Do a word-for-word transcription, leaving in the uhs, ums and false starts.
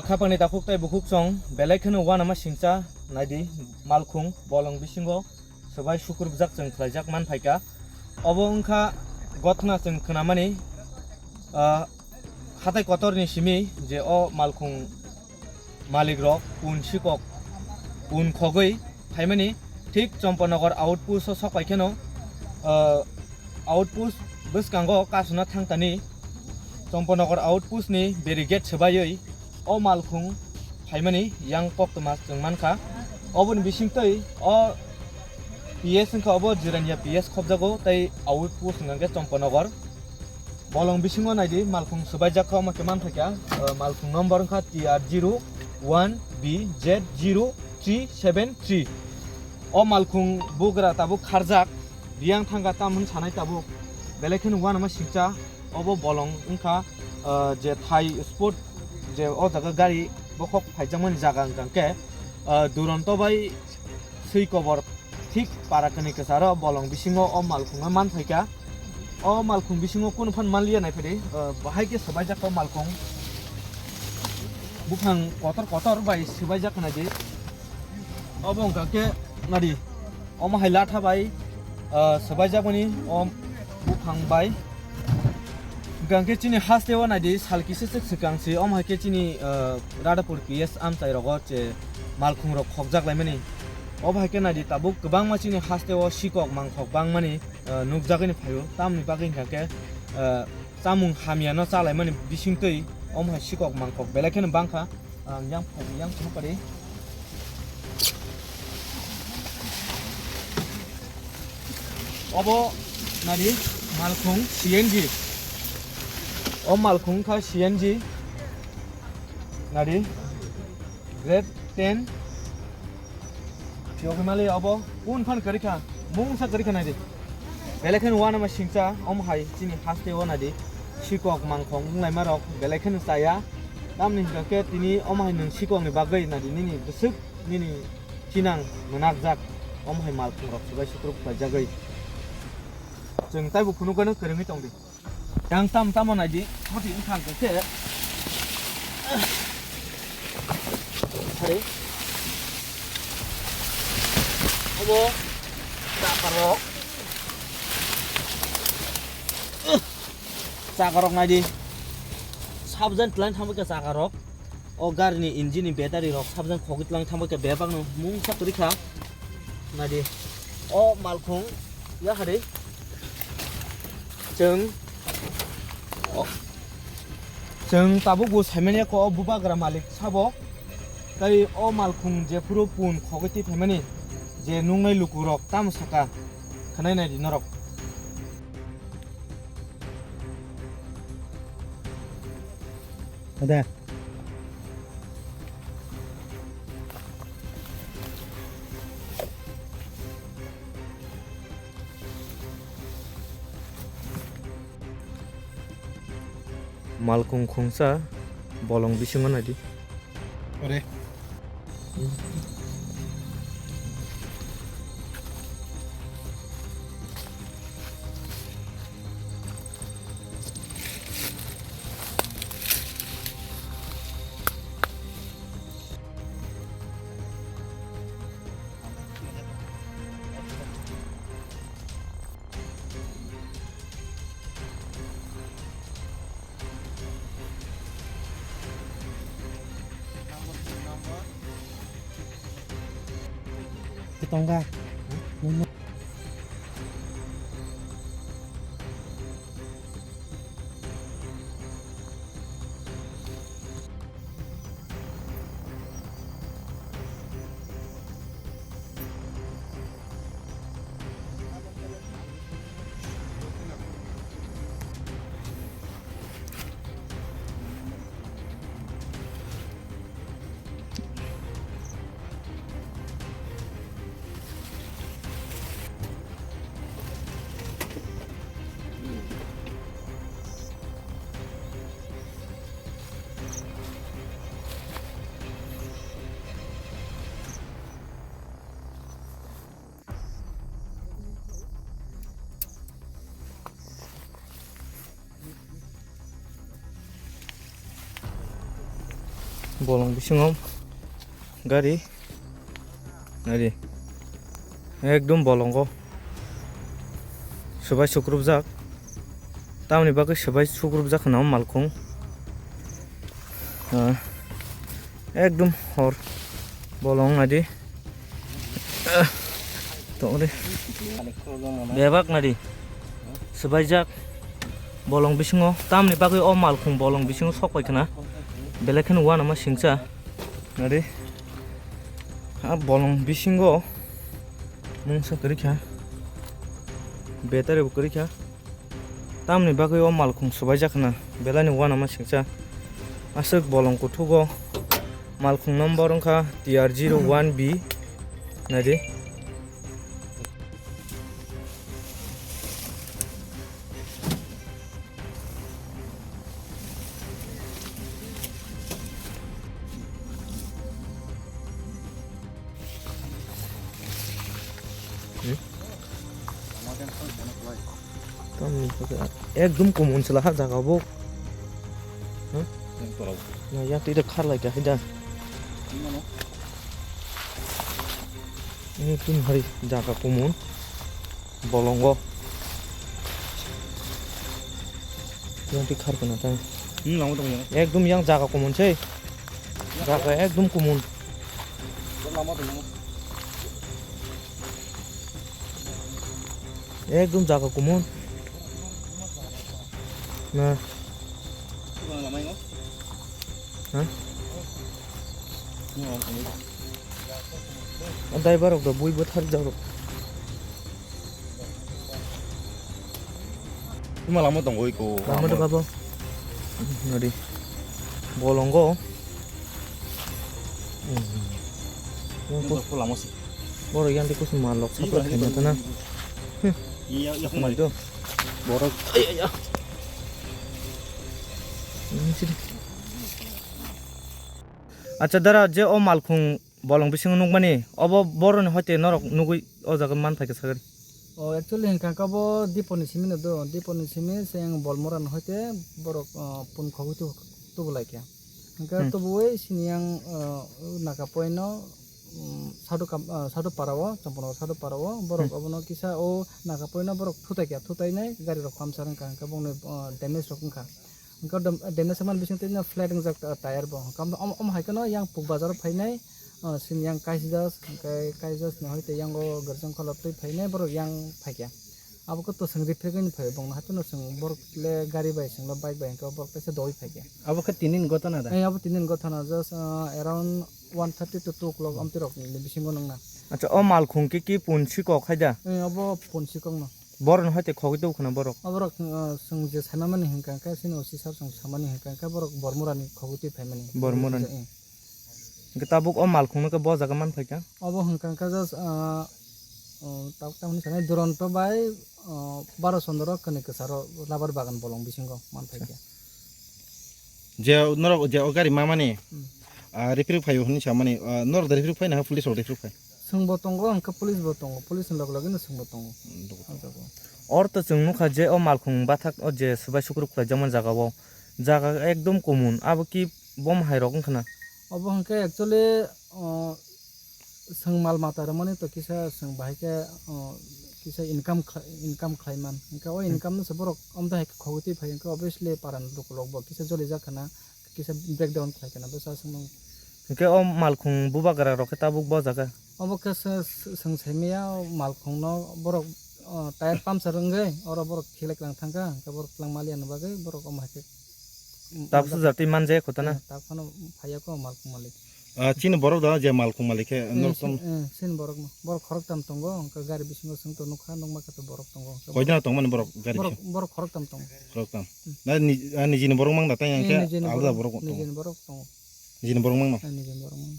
Khapangni takhuk tei bukhuk chwng belai kheno uanama singcha naidi, malkhung bolong bisingo swbai sukrubjak chwng khlaijak man phaikha. Obo wngkha gothna chwng khnamani, ah, hatai kotorni simi je o malkhung malikrok pun sikok pun khogwi phaimani, thik Champanagar outpost o sok pai kheno, ah, outpost bwskango kasuna thangtani Champanagar outpost ni barricade swbaiwi o malkhung phaimani yang koktwma chwng mankha. Oboni bisingtwi o P S wngkha, obo Jirania P S khobjago tei outpost hwnkha khe Champanagar. Bolong bisingo naidi, malkhung swbaijak kha, omo khe man phaikha, uh, malkhung number wngkha T R zero one B Z zero three seven three. O malkhung bugra tabuk kharjak, riyang thangkha, tamhwn sanai tabuk, belai kheno uanama singcha. Obo bolong wngkha, uh, je thai spot, je o jaga gari bokhok phaijakmani jaga wngkha khe, uh, Duronto bai swi kobor thik para kani kwcharo bolong bisingo o malkhungno man phaikha. O malkhung bisingo kunu phan manliya naiphadi, uh, bahai khe swbaijak o malkhung. Buphang kotor kotor bai swbaijak naidi. Obo wngkha khe nadi. Omo hai latha bai, ah, swbaijakmani o buphang bai. Hwnkhe chini haste o naidi sal kisa swk swkang se, omo hai khe chini, ah, Radhapur P S amchai rogo che malkhung rok khokjak laimani. Obo hai khe naidi tabuk kwbangma chini haste o sikok mangkhok bangmani, ah, nukjagwi phaio. Tamni bagwi hwnkha khe, ah, chamung hamya no chalaimani bisingtwi omo hai sikok mangkhok belai kheno bangkha. Ang yang phai, yang phai pari. Obo nadi malkhung C N G. O malkhung kha C N G. Nadi grade ten. Phiyok himali obo un phan kari kha. Mungsa kari kha nadi. Belai kheno uanama singcha, omo hai chini haste o nadi sikok mangkhok wnglaima rok belai kheno chaya. Tamni hwnkha khe tini omo hai nwng sikokni bagwi nadi nini bwswk nini chinang mwnakjak, omo hai malkhung rok swbai sukruk khlaijagwi. Chwng taibo phunukgano kwrwngwi tongdi. Yang tam tamo naidi, hoti wngkha hwnkhe. Hari. Obo chakarok. Chakarok naidi. Sabjan tlan thangbai kha chakarok. O gari ni engine ni battery rok sabjan khogwi tlan thangbai kha bebak no mungsa kwrwi kha. Naidi. O malkhung ya hari. Chwng. O. Chwng tabuk bo saimanya ko o bubagra malik sabo. Tei o malkhung jephuru pun khogwi twi phaimani je nungnai lukurok tamo saka khwnai naidi norok. Ada. Malkhung khungsa bolong bisingo naidi. Ore. Tonga. Bolong bisingo gari nari ekdom bolongo swbai sukrupjak. Tamoni bagwi swbai sukrupjak khna o malkhung. Ah, ekdom hor bolong nadi. Tongri. Bebak nadi. Swbaijak. Bolong bisingo. Tamni bagwi o malkhung bolong bisingo sok pai khna. Belai kheno uanama singcha. Nadi. Ha bolong bisingo. Mungsa kwrwi kha. Battery bo kwrwi kha. Tamni bagwi o malkhung swbaijak khna, belaini uanama singcha. Aswk bolong kuthugo malkhung number wngkha T R zero one B. Naidi. Hmm? Tamni bagwi ekdom kumun se laha jaga bo. Hmm? Na ya twi da khar lai ka haida. Ekdom hari jaga kumun. Bolongo. Yang twi khar kana tang. Hmm, lama tong ya. Ekdom yang jaga kumun se. Jaga ekdom kumun. Lama tong ya. Ekdom jaga kumun. Na. Lama yang. Ha? Driver rok da bui bwthar jak rok. Ima lama tongo iko. Lama to babo. Nari. Bolongo. Yang ko lama si. Boro yang de kusun malok sapra khaina tana. Iya, iya, kumari. Borok. Iya, iya. Acha dara je o malkhung bolong bisingo nukmani, obo boroni hoite norok nugwi o jaga man phaikha sagani? O, actually, hwnkha khe bo Diponi simi no do, Diponi simi se ang Bolmora no hoite borok, o, pun khogwi tu-, tubulai kha. Hwnkhe tubuwi sini ang, o, Nagapoino, um, Sadhu Kam-, o, Sadhu Parao, Chompono Sadhu Parao, borok obono kisa o Nagapoino borok thutai kha, thutai nai gari rok puncture wngkha, hwnkhe bongni, o, damage rok wngkha. Hwnkhe dam-, damage wngmani bisingtwi no flat wngjak ta-, tyre bo. Hwnkhe omo, omo hai kheno yang Puk Bazar o phainai, ah, sini yang Kaisidas, hwnkhe Kaisidas ni hoite yang o Gerjang Khola twi phainai borok yang phaikha. Abo khe to chwng repair khaini phai bongno haikhe no chwng borok le gari bai chwng le bike bai hwnkhe borok teisa dogwi phaikha. Abo khe tini ni gotona da? Eh, abo tini ni gotona, just, ah, around one thirty to two o'clock amtwi rok ni bisingo nangna. Acha, o malkhung khe ki pun sikok hai da? Eh, abo pun sikok no. Borok no hoite khogwi tubukha na borok? Aborok, ah, chwng je sanamani hwnkha khe, chini O C sir chwng samani hwnkha khe, borok Bormorani khogwi twi phaimani. Bormorani. Eh. Hwnkhe tabuk o malkhungno khe bo jaga man phaikha? Obo hwnkha khe just, ah, oh, tabuk tamni sanai Duronto bai, oh, Baro Chondro kwnwi kwcharo labar bagan bolong bisingo man phaikha. Je norok je o gari mamani, hmm, ah, repair phaio hwnwi samani, ah, norok da repair phaina ha police rok repair phai? Chwngbo tongo, hwnkhe police bo tongo, police ni loge loge no chwngbo tongo. Hmm, dogo. O jaga o. Or to chwng nukha je o malkhung bathak o je swbai sukruk khlaijakmani jaga o, jaga ekdom kumun, abo ki bom hai rok wngkha na? Obo hwnkhe actually, o, chwng mal mata rwmani to kisa chwng bahai khe, o, kisa income khlai, income khlai man. Hwnkhe o, hmm, income no se borok omtwi hai khe khogwi twi phai, hwnkhe obviously paran lukurok bo kisa jolijak khana, kisa breakdown khlai khana, bwsa swngmung. Hwnkhe o malkhung bubagra rok khe tabuk bo jaga? Obo khe se, se, chwng saimaya o malkhung no borok, o, tyre puncture wngwi oro borok khilai kwlang thangkha, hwnkhe borok kwlang maliya ni bagwi borok omo hai khe. Tabuk sujak twi manjaya kho tana? Eh, tabuk phano phaiya kho malkhung malik. Ah, chini borok da je malkhung malik khe, eh, norok si-, eh, chini borok no. Borok khorok tam tongo, hwnkhe gari bisingo chwng to nukha, nukma khe to borok tongo. Koi jona tongmani borok gari bisingo? Borok, borok khorok tam tongo. Khorok tam. Hmm. Na ni-, ah, nijini borok mang da, tei hwnkhe alda borok tongo? Eh, nijini, nijini borok, nijini borok tongo. Nijini borok mang no? Eh, nijini borok mang.